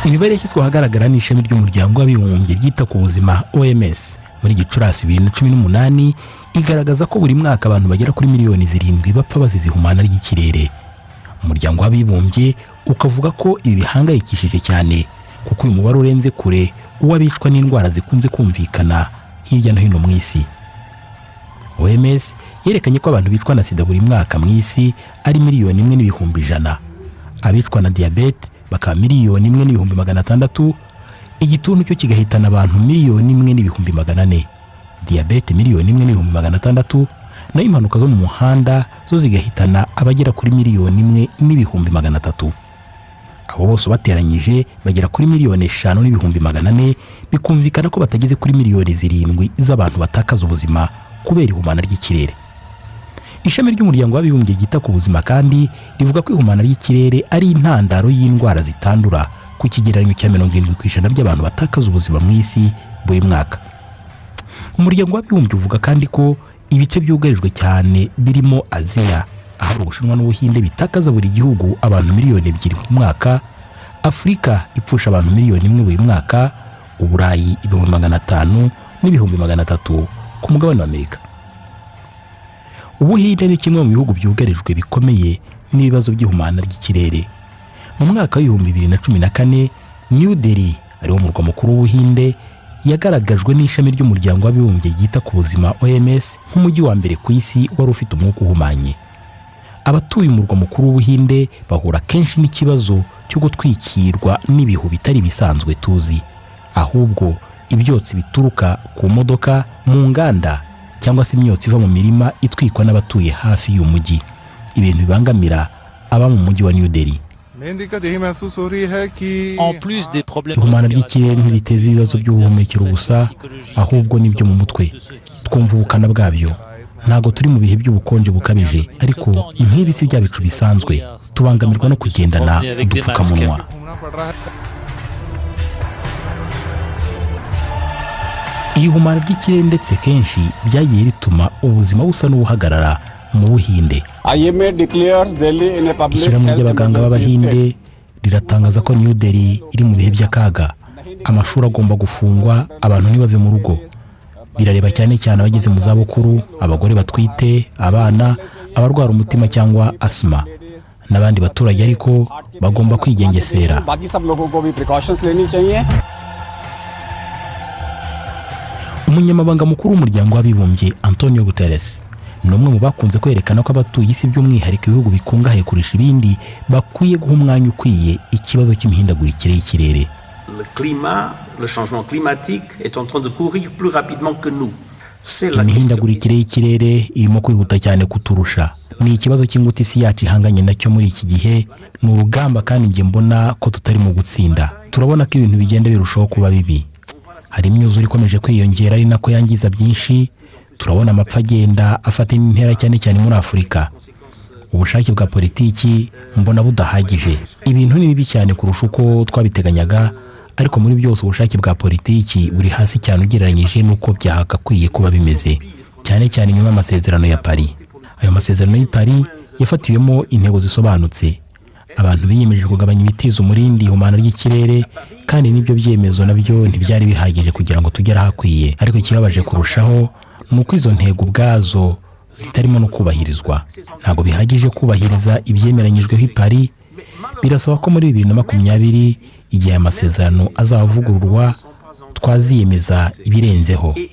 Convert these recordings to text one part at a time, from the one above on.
Imibare yashyizwe ahagaragara n'ishami ry'Umuryango w'Abibumbye ryita ku buzima, OMS, muri Gicurasi 2018 igaragaza ko buri mwaka abantu bagera kuri miliyoni 7 bapfa bazize ihumana ry'ikirere. Umuryango w'Abibumbye ukavuga ko ibi bihangayikishije cyane, kuko uyu mubare urenze kure uw'abicwa n'indwara zikunze kumvikana hirya no hino mu isi. OMS yerekanye ko abantu bicwa na sida buri mwaka mu isi ari 1,100,000, abicwa na diyabete bakaba 1,600,000, igituntu cyo kigahitana abantu 1,400,000, diyabete 1,600,000, naho impanuka zo mu muhanda zo zigahitana abagera kuri 1,300,000. Abo bose ubateranyije bagera kuri 5,400,000. Bikumvikana ko batageze kuri miliyoni 7 z'abantu batakaza ubuzima kubera ihumana ry'ikirere. Ishami ry'Umuryango w'Abibumbye ryita ku buzima kandi rivuga ko ihumana ry'ikirere ari intandaro y'indwara zitandura ku kigereranyo cya 70% by'abantu batakaza ubuzima mu isi buri mwaka. Umuryango w'Abibumbye uvuga kandi ko ibice byugarijwe cyane birimo Aziya, ahari Ubushinwa n'Ubuhinde, bitakaza buri gihugu abantu miliyoni 2 ku mwaka, Afurika ipfusha abantu miliyoni 1 buri mwaka, Uburayi 500,000 n'ibihumbi 300 ku mugabane wa Amerika. Ubuhinde ni kimwe mu bihugu byugarijwe bikomeye n'ibibazo by'ihumana ry'ikirere. Mu mwaka wa 2014, New Delhi, ariwo murwa mukuru w'Ubuhinde, yagaragajwe n'ishami ry'Umuryango w'Abibumbye ryita ku buzima, OMS, nk'umujyi wa mbere ku isi wari ufite umwuka uhumanye. Abatuye umurwa mukuru w'Ubuhinde bahura kenshi n'ikibazo cyo gutwikirwa n'ibihu bitari bisanzwe tuzi, ahubwo ibyotsi bituruka ku modoka, mu nganda, cyangwa se imyotsi iva mu mirima itwikwa n'abatuye hafi y'umujyi, ibintu bibangamira aba mu mujyi wa New Delhi. Main दिक्कत यही महसूस हो रही है कि En plus des problèmes Ihumana ry'ikirere ntiriteza ibibazo by'ubuhumekero gusa, ahubwo n'ibyo mu mutwe. Twumva ubukana bwabyo. Ntabwo turi mu bihe by'ubukonje bukabije, ariko nk'ibi si bya bicu bisanzwe. Tubangamirwa no kugendana udupfukamunwa. घूमना पड़ रहा है। Iri humana ry'ikirere ndetse kenshi byagiye bituma ubuzima busa n'ubuhagarara mu Buhinde. IMA declares Delhi in a public Ishyirahamwe health ry'abaganga emergency b'Abahinde state. riratangaza ko New Delhi iri mu bihe by'akaga. Amashuri agomba gufungwa, abantu ntibave mu rugo. Birareba cyane cyane abageze mu zabukuru, abagore batwite, abana, abarwara umutima cyangwa asima n'abandi baturage, ariko bagomba kwigengesera. बाकी सब लोगों को भी precautions लेनी चाहिए। Umunyamabanga mukuru w'Umuryango w'Abibumbye, Antonio Guterres, ni umwe mu bakunze kwerekana ko abatuye isi, by'umwihariko ibihugu bikungahaye kurusha ibindi, bakwiye guha umwanya ukwiye ikibazo cy'imihindagurikire y'ikirere. Le climat, le changement climatique est en train de courir plus rapidement que nous. C'est la question. Imihindagurikire y'ikirere irimo kwihuta cyane kuturusha. Ni ikibazo cy'ingutu isi yacu ihanganye nacyo muri iki gihe. Ni urugamba, kandi njye mbona ko tutari mu gutsinda. Turabona ko ibintu bigenda birushaho kuba bibi. Hari imyuzure ikomeje kwiyongera ari nako yangiza byinshi. Turabona amapfa agenda afata indi ntera, cyane cyane muri Afurika. Ubushake bwa politiki mbona budahagije. Ibintu ni bibi cyane kurusha uko twabiteganyaga, ariko muri byose ubushake bwa politiki buri hasi cyane ugereranyije n'uko byagakwiye kuba bimeze, cyane cyane nyuma y'amasezerano ya Paris. Ayo masezerano y'i Paris yafatiwemo intego zisobanutse. Abantu biyemeje kugabanya ibitiza umurindi ihumana ry'ikirere, kandi n'ibyo byemezo nabyo ntibyari bihagije kugira ngo tugere ahakwiye. Ariko ikibabaje kurushaho ni uko izo ntego ubwazo zitarimo no kubahirizwa. Ntabwo bihagije kubahiriza ibyemeranyijweho i Paris. Birasaba ko muri 2020, igihe aya masezerano azaba avugururwa, twaziyemeza ibirenzeho. Et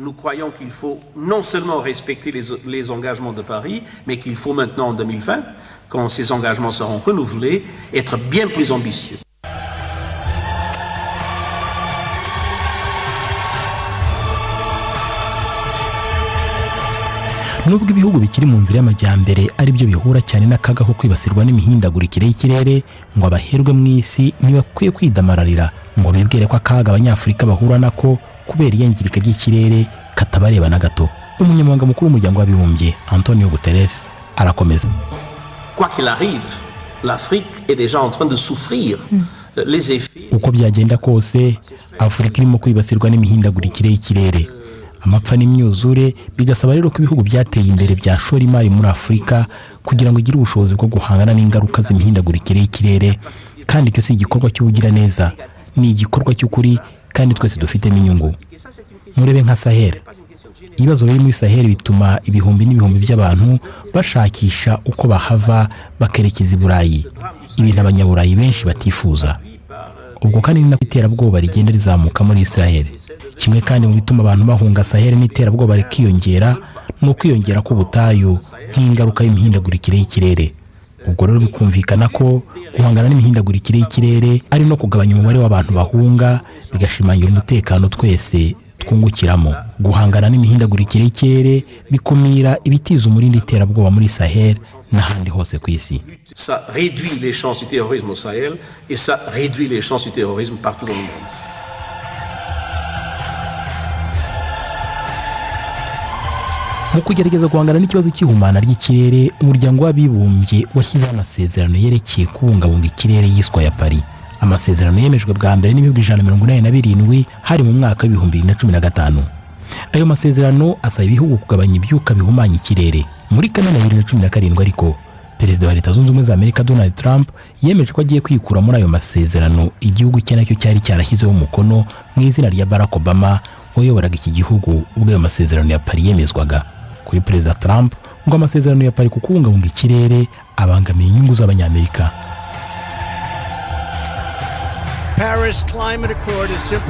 nous croyons qu'il faut non seulement respecter les engagements de Paris, mais qu'il faut maintenant en 2020, quand ces engagements seront renouvelés, être bien plus ambitieux. Nubwo ibihugu bikiri mu nzira y'amajyambere ari byo bihura cyane n'akaga ko kwibasirwa n'imihindagurikire y'ikirere, ngo abaherwe mu isi ntibakwiye kwidamararira ngo bibwire ko akaga Abanyafurika bahura nako kubera iyangirika ry'ikirere katabareba na gato. Umunyamabanga mukuru w'Umuryango w'Abibumbye, Antonio Guterres, arakomeza. Quoi qu'il arrive, l'Afrique est déjà en train de souffrir les effets. Uko byagenda kose, Afurika irimo kwibasirwa n'imihindagurikire y'ikirere, amapfa n'imyuzure. Bigasaba rero ko ibihugu byateye imbere byashora imari muri Afurika kugira ngo igire ubushobozi bwo guhangana n'ingaruka z'imihindagurikire y'ikirere. Kandi icyo si igikorwa cy'ubugiraneza, ni igikorwa cy'ukuri kandi twese dufitemo inyungu. Murebe nka Sahel. Ibibazo biri muri Sahel bituma ibihumbi n'ibihumbi by'abantu bashakisha uko bahava bakerekeza i Burayi, ibintu Abanyaburayi benshi batifuza. Ubwo kandi ni nako iterabwoba rigenda rizamuka muri Israel. Kimwe kandi mu bituma abantu bahunga Sahel n'iterabwoba rikiyongera ni ukwiyongera k'ubutayu nk'ingaruka y'imihindagurikire y'ikirere. Ubwo rero bikumvikana ko guhangana n'imihindagurikire y'ikirere ari no kugabanya umubare w'abantu bahunga, bigashimangira umutekano twese twungukiramo. Guhangana n'imihindagurikire y'ikirere bikumira ibitiza umurindi iterabwoba muri Sahel n'ahandi hose ku isi. Ça réduit les chances du terrorisme au Sahel et ça réduit les chances du terrorisme partout dans le monde. Mu kugerageza guhangana n'ikibazo cy'ihumana ry'ikirere, Umuryango w'Abibumbye washyizeho amasezerano yerekeye kubungabunga ikirere yiswe ya Paris. Amasezerano yemejwe bwa mbere n'ibihugu 187, hari mu mwaka wa 2015. Ayo masezerano asaba ibihugu kugabanya ibyuka bihumanya ikirere. Muri Kamena 2017 ariko, Perezida wa Leta Zunze Ubumwe za Amerika Donald Trump yemeje ko agiye kwikura muri ayo masezerano igihugu cye nacyo cyari cyarashyizeho umukono mu izina rya Barack Obama wayoboraga iki gihugu ubwo ayo masezerano ya Paris yemezwaga. Kuri Perezida Trump, ngo amasezerano ya Paris ku kubungabunga ikirere abangamiye inyungu z'Abanyamerika.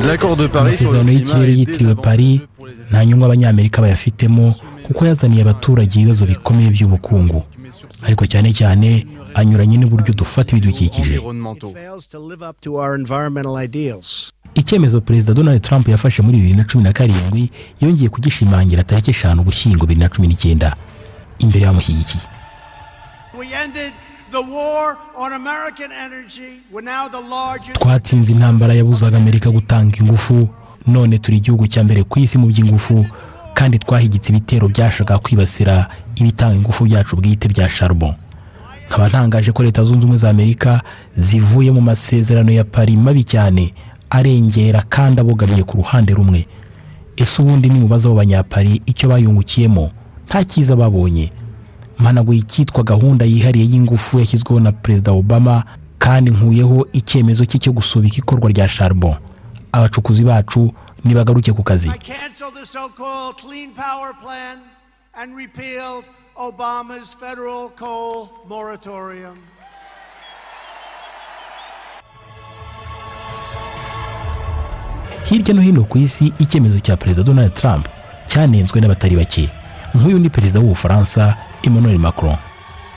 L'accord de Paris sur le Amasezerano climat y'ikirere est yitiriwe Paris nta nyungu Abanyamerika bayafitemo, kuko yazaniye abaturage ibibazo bikomeye by'ubukungu, ariko cyane cyane anyuranye n'uburyo dufata ibidukikije. Environnementaux. Fails to live up to our environmental ideals. Icyemezo Perezida Donald Trump yafashe muri 2017 yongeye kugishimangira tariki 5 Ugushyingo 2019 imbere y'abamushyigikiye. We ended the war on American energy. We're now the largest. Twatsinze intambara yabuzaga Amerika gutanga ingufu, none turi igihugu cya mbere ku isi mu by'ingufu, kandi twahigitse ibitero byashakaga kwibasira ibitanga ingufu byacu bwite bya charbon. Nkaba ntangaje ko Leta Zunze Ubumwe za Amerika zivuye mu masezerano ya Paris mabi cyane, arengera kandi abogamiye ku ruhande rumwe. Ese ubundi nimubaza abo Banyapari icyo bayungukiyemo? Nta cyiza babonye. Mpanaguye icyitwa gahunda yihariye y'ingufu yashyizweho na Perezida Obama, kandi nkuyeho icyemezo cye cyo gusubika ikorwa rya charbon. Abacukuzi bacu nibagaruke ku kazi. I canceled the so-called Clean Power Plan and repealed Obama's federal coal moratorium. Hirya no hino ku isi, icyemezo cya Perezida Donald Trump cyanenzwe n'abatari bake. Nk'uyu ni Perezida w'Ubufaransa Emmanuel Macron.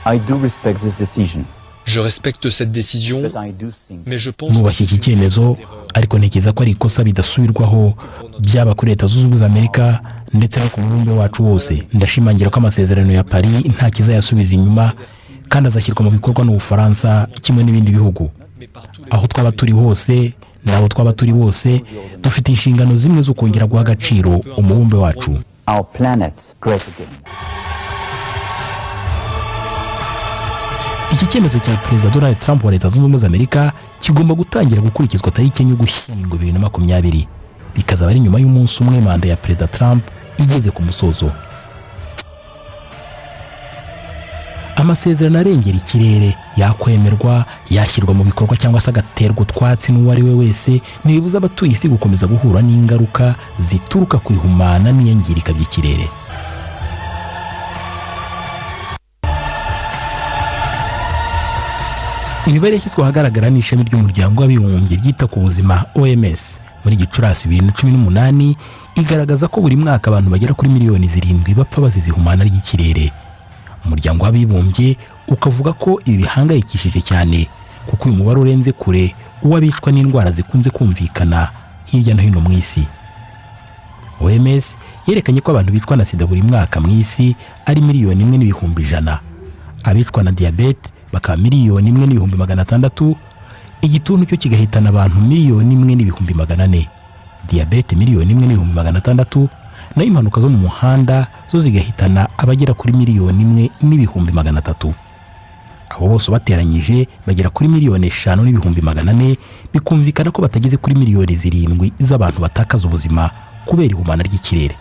I do respect this decision, Je respecte cette décision, but I do think mais je pense Nubashye iki cyemezo, ariko ntekereza ko ari ikosa bidasubirwaho, byaba kuri Leta Zunze Ubumwe za Amerika ndetse no ku mubumbe wacu wose. Ndashimangira ko amasezerano ya Paris nta kizayasubiza inyuma, kandi azashyirwa mu bikorwa n'Ubufaransa kimwe n'ibindi bihugu. Aho twaba turi hose n'abo twaba turi bose, dufite inshingano zimwe zo kongera guha agaciro umubumbe wacu. Our planet great again. Iki cyemezo cya Perezida Donald Trump wa Leta Zunze Ubumwe za Amerika kigomba gutangira gukurikizwa tariki 4 Ugushyingo 2020, bikazaba ari nyuma y'umunsi umwe manda ya Perezida Trump igeze ku musozo. Amasezerano arengera ikirere yakwemerwa, yashyirwa mu bikorwa cyangwa se agaterwa utwatsi n'uwo ari we wese, ntibibuza abatuye isi gukomeza guhura n'ingaruka zituruka ku ihumana n'iyangirika by'ikirere. Imibare yashyizwe ahagaragara n'ishami ry'Umuryango w'Abibumbye ryita ku buzima OMS muri Gicurasi 2018 igaragaza ko buri mwaka abantu bagera kuri miliyoni 7 bapfa bazize ihumana ry'ikirere. Umuryango w'Abibumbye ukavuga ko ibi bihangayikishije cyane, kuko uyu mubare urenze kure uw'abicwa n'indwara zikunze kumvikana hirya no hino mu isi. OMS yerekanye ko abantu bicwa na sida buri mwaka mu isi ari 1,100,000, abicwa na diyabete bakaba 1,600,000, igituntu cyo kigahitana abantu 1,400,000, diyabete 1,600,000, naho impanuka zo mu muhanda zo zigahitana abagera kuri 1,300,000. Abo bose ubateranyije bagera kuri 5,400,000. Bikumvikana ko batageze kuri miliyoni 7 z'abantu batakaza ubuzima kubera ihumana ry'ikirere.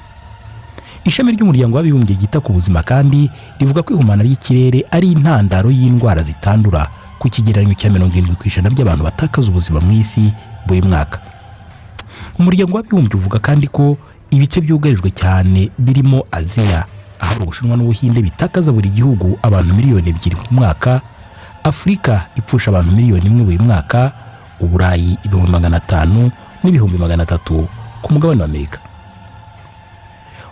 Ishami ry'Umuryango w'Abibumbye ryita ku buzima kandi rivuga ko ihumana ry'ikirere ari intandaro y'indwara zitandura ku kigereranyo cya 70% by'abantu batakaza ubuzima mu isi buri mwaka. Umuryango w'Abibumbye uvuga kandi ko ibice byugarijwe cyane birimo Aziya, ahari Ubushinwa n'Ubuhinde, bitakaza buri gihugu abantu miliyoni 2 ku mwaka. Afurika ipfusha abantu miliyoni 1 buri mwaka, Uburayi 500,000 n'ibihumbi 300 ku mugabane wa Amerika.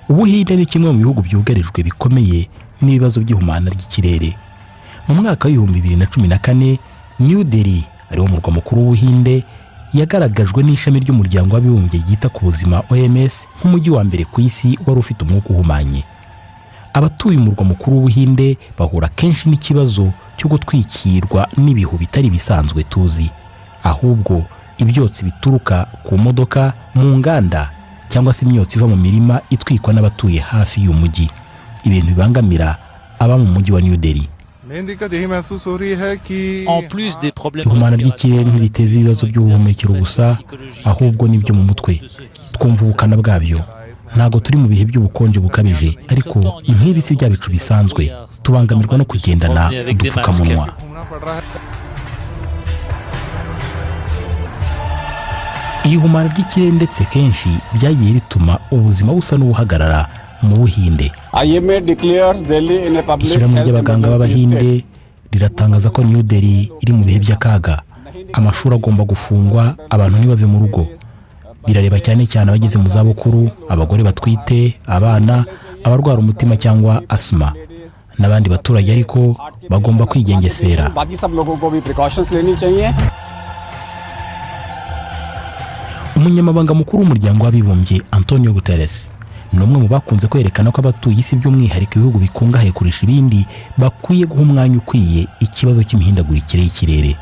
Ubuhinde ni kimwe mu bihugu byugarijwe bikomeye n'ibibazo by'ihumana ry'ikirere. Mu mwaka wa 2014, New Delhi, ariwo murwa mukuru w'Ubuhinde, yagaragajwe n'ishami ry'Umuryango w'Abibumbye ryita ku buzima, OMS, nk'umujyi wa mbere ku isi wari ufite umwuka uhumanye. Abatuye umurwa mukuru w'Ubuhinde bahura kenshi n'ikibazo cyo gutwikirwa n'ibihu bitari bisanzwe tuzi, ahubwo ibyotsi bituruka ku modoka, mu nganda, cyangwa se imyotsi iva mu mirima itwikwa n'abatuye hafi y'umujyi, ibintu bibangamira aba mu mujyi wa New Delhi. Main दिक्कत यही महसूस हो रही है कि En plus des problèmes Ihumana ry'ikirere ntiriteza ibibazo by'ubuhumekero gusa, ahubwo n'ibyo mu mutwe. Twumva ubukana bwabyo. Ntabwo turi mu bihe by'ubukonje bukabije, ariko nk'ibi si bya bicu bisanzwe. Tubangamirwa no kugendana udupfukamunwa. घूमना पड़ रहा है। Iri humana ry'ikirere ndetse kenshi byagiye bituma ubuzima busa n'ubuhagarara mu Buhinde. IMA declares Delhi in a public Ishyirahamwe health ry'abaganga emergency b'Abahinde state. riratangaza ko New Delhi iri mu bihe by'akaga. Amashuri agomba gufungwa, abantu ntibave mu rugo. Birareba cyane cyane abageze mu zabukuru, abagore batwite, abana, abarwara umutima cyangwa asima n'abandi baturage, ariko bagomba kwigengesera. बाकी सब लोगों को भी precautions लेनी चाहिए। Umunyamabanga mukuru w'Umuryango w'Abibumbye, Antonio Guterres, ni umwe mu bakunze kwerekana ko abatuye isi, by'umwihariko ibihugu bikungahaye kurusha ibindi, bakwiye guha umwanya ukwiye ikibazo cy'imihindagurikire y'ikirere.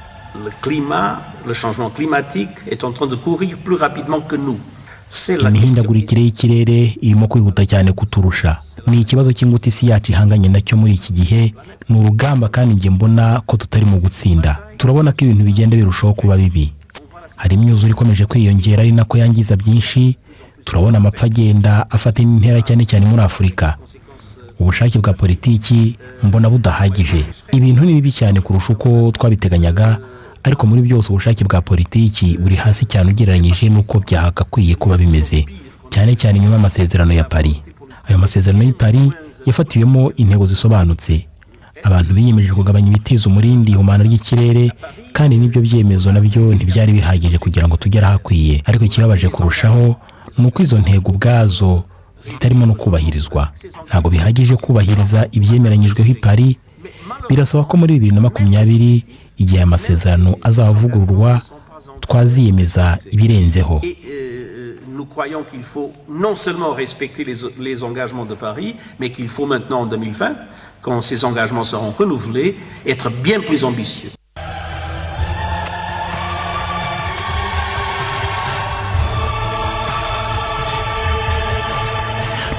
Le climat, le changement climatique est en train de courir plus rapidement que nous. C'est la question. Imihindagurikire y'ikirere irimo kwihuta cyane kuturusha. Ni ikibazo cy'ingutu isi yacu ihanganye nacyo muri iki gihe. Ni urugamba, kandi njye mbona ko tutari mu gutsinda. Turabona ko ibintu bigenda birushaho kuba bibi. Hari imyuzure ikomeje kwiyongera ari nako yangiza byinshi. Turabona amapfa agenda afata indi ntera, cyane cyane muri Afurika. Ubushake bwa politiki mbona budahagije. Ibintu ni bibi cyane kurusha uko twabiteganyaga, ariko muri byose ubushake bwa politiki buri hasi cyane ugereranyije n'uko byagakwiye kuba bimeze, cyane cyane nyuma y'amasezerano ya Paris. Ayo masezerano y'i Paris yafatiwemo intego zisobanutse. Abantu biyemeje kugabanya ibitiza umurindi ihumana ry'ikirere, kandi n'ibyo byemezo nabyo ntibyari bihagije kugira ngo tugere ahakwiye. Ariko ikibabaje kurushaho ni uko izo ntego ubwazo zitarimo no kubahirizwa. Ntabwo bihagije kubahiriza ibyemeranyijweho i Paris. Birasaba ko muri 2020, igihe aya masezerano azaba avugururwa, twaziyemeza ibirenzeho. Et nous croyons qu'il faut non seulement respecter les engagements de Paris, mais qu'il faut maintenant en 2020, quand ces engagements seront renouvelés, être bien plus ambitieux.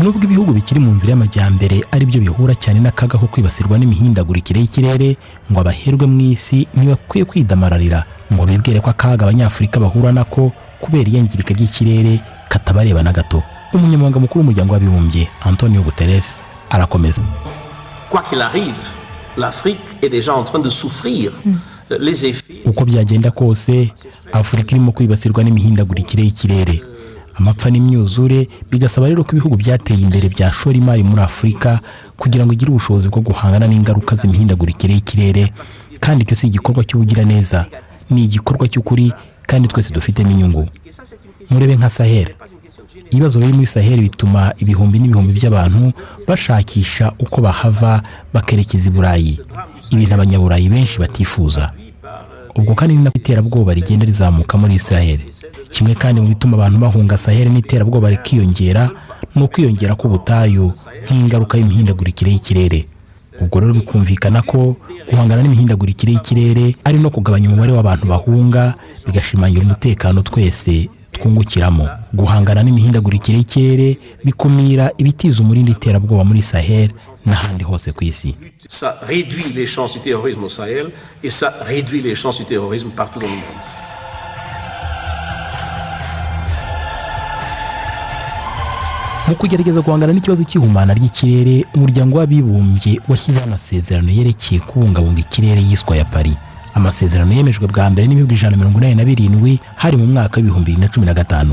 Nubwo ibihugu bikiri mu nzira y'amajyambere ari byo bihura cyane n'akaga ko kwibasirwa n'imihindagurikire y'ikirere, ngo abaherwe mu isi ntibakwiye kwidamararira ngo bibwire ko akaga Abanyafurika bahura nako kubera iyangirika ry'ikirere katabareba na gato. Umunyamabanga mukuru w'Umuryango w'Abibumbye, Antonio Guterres, arakomeza. Quoi qu'il arrive, l'Afrique est déjà en train de souffrir les effets. Uko byagenda kose, Afurika irimo kwibasirwa n'imihindagurikire y'ikirere, amapfa n'imyuzure. Bigasaba rero ko ibihugu byateye imbere byashora imari muri Afurika kugira ngo igire ubushobozi bwo guhangana n'ingaruka z'imihindagurikire y'ikirere. Kandi icyo si igikorwa cy'ubugiraneza, ni igikorwa cy'ukuri kandi twese dufitemo inyungu. Murebe nka Sahel. Ibibazo biri muri Sahel bituma ibihumbi n'ibihumbi by'abantu bashakisha uko bahava bakerekeza i Burayi, ibintu Abanyaburayi benshi batifuza. Ubwo kandi ni nako iterabwoba rigenda rizamuka muri Israel. Kimwe kandi mu bituma abantu bahunga Sahel n'iterabwoba rikiyongera ni ukwiyongera k'ubutayu nk'ingaruka y'imihindagurikire y'ikirere. Ubwo rero bikumvikana ko guhangana n'imihindagurikire y'ikirere ari no kugabanya umubare w'abantu bahunga, bigashimangira umutekano twese twungukiramo. Guhangana n'imihindagurikire y'ikirere bikumira ibitiza umurindi iterabwoba muri Sahel n'ahandi hose ku isi. Ça réduit les chances du terrorisme au Sahel et ça réduit les chances du terrorisme partout dans le monde. Mu kugerageza guhangana n'ikibazo cy'ihumana ry'ikirere, Umuryango w'Abibumbye washyizeho amasezerano yerekeye kubungabunga ikirere yiswa ya Paris. Amasezerano yemejwe bwa mbere n'ibihugu 187, hari mu mwaka w'2015.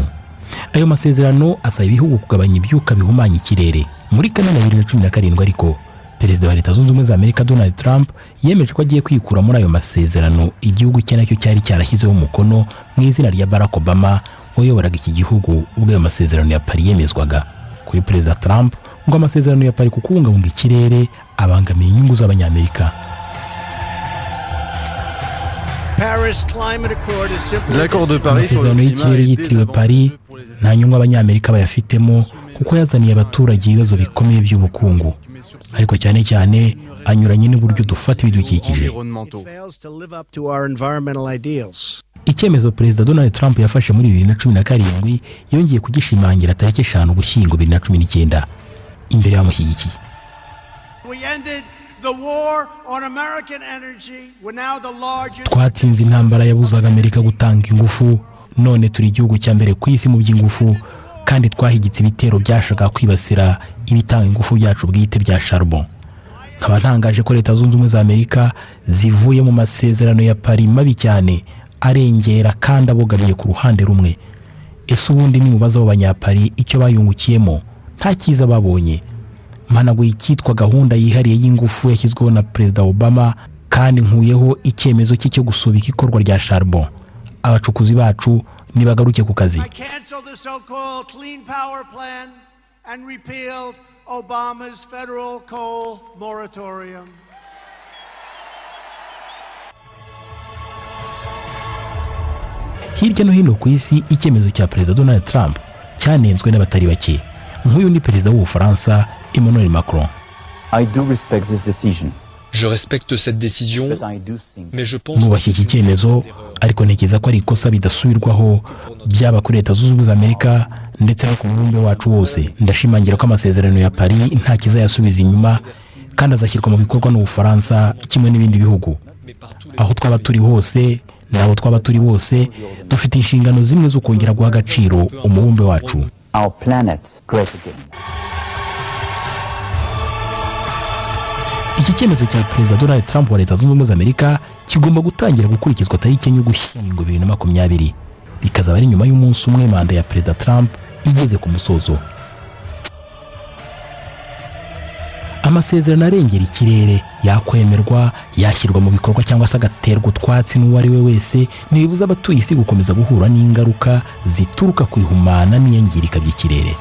Ayo masezerano asaba ibihugu kugabanya ibyuka bihumanya ikirere. Muri Kanama 2017 ariko, Perezida wa Leta Zunze Ubumwe za Amerika Donald Trump yemeje ko agiye kwikura muri ayo masezerano igihugu cye nacyo cyari cyarashyizeho umukono mu izina rya Barack Obama wayoboraga iki gihugu ubwo ayo masezerano ya Paris yemezwaga. Kuri Perezida Trump, ngo amasezerano ya Paris ku kubungabunga ikirere abangamiye inyungu z'Abanyamerika. Paris Climate Accord is simply L'accord de Paris sur le Amasezerano climat y'ikirere est yitiriwe Paris nta nyungu Abanyamerika bayafitemo, kuko yazaniye abaturage ibibazo bikomeye by'ubukungu, ariko cyane cyane anyuranye n'uburyo dufata ibidukikije. Environnementaux. Fails to live up to our environmental ideals. Icyemezo Perezida Donald Trump yafashe muri 2017 yongeye kugishimangira tariki 5 Ugushyingo 2019 imbere y'abamushyigikiye. We ended the war on American energy. We're now the largest. Twatsinze intambara yabuzaga Amerika gutanga ingufu, none turi igihugu cya mbere ku isi mu by'ingufu, kandi twahigitse ibitero byashakaga kwibasira ibitanga ingufu byacu bwite bya charbon. Nkaba ntangaje ko Leta Zunze Ubumwe za Amerika zivuye mu masezerano ya Paris mabi cyane, arengera kandi abogamiye ku ruhande rumwe. Ese ubundi nimubaza abo Banyapari icyo bayungukiyemo? Nta cyiza babonye. Mpanaguye icyitwa gahunda yihariye y'ingufu yashyizweho na Perezida Obama, kandi nkuyeho icyemezo cye cyo gusubika ikorwa rya charbon. Abacukuzi bacu nibagaruke ku kazi. I canceled the so-called Clean Power Plan and repealed Obama's federal coal moratorium. Hirya no hino ku isi, icyemezo cya Perezida Donald Trump cyanenzwe n'abatari bake. Nk'uyu ni Perezida w'Ubufaransa Emmanuel Macron. I do respect this decision, Je respecte cette décision, but I do think mais je pense Nubashye iki cyemezo, ariko ntekereza ko ari ikosa bidasubirwaho, byaba kuri Leta Zunze Ubumwe za Amerika ndetse no ku mubumbe wacu wose. Ndashimangira ko amasezerano ya Paris nta kizayasubiza inyuma, kandi azashyirwa mu bikorwa n'Ubufaransa kimwe n'ibindi bihugu. Aho twaba turi hose n'abo twaba turi bose, dufite inshingano zimwe zo kongera guha agaciro umubumbe wacu. Our planet great again. Iki cyemezo cya Perezida Donald Trump wa Leta Zunze Ubumwe za Amerika kigomba gutangira gukurikizwa tariki 4 Ugushyingo 2020, bikazaba ari nyuma y'umunsi umwe manda ya Perezida Trump igeze ku musozo. Amasezerano arengera ikirere yakwemerwa, yashyirwa mu bikorwa cyangwa se agaterwa utwatsi n'uwo ari we wese, ntibibuza abatuye isi gukomeza guhura n'ingaruka zituruka ku ihumana n'iyangirika by'ikirere.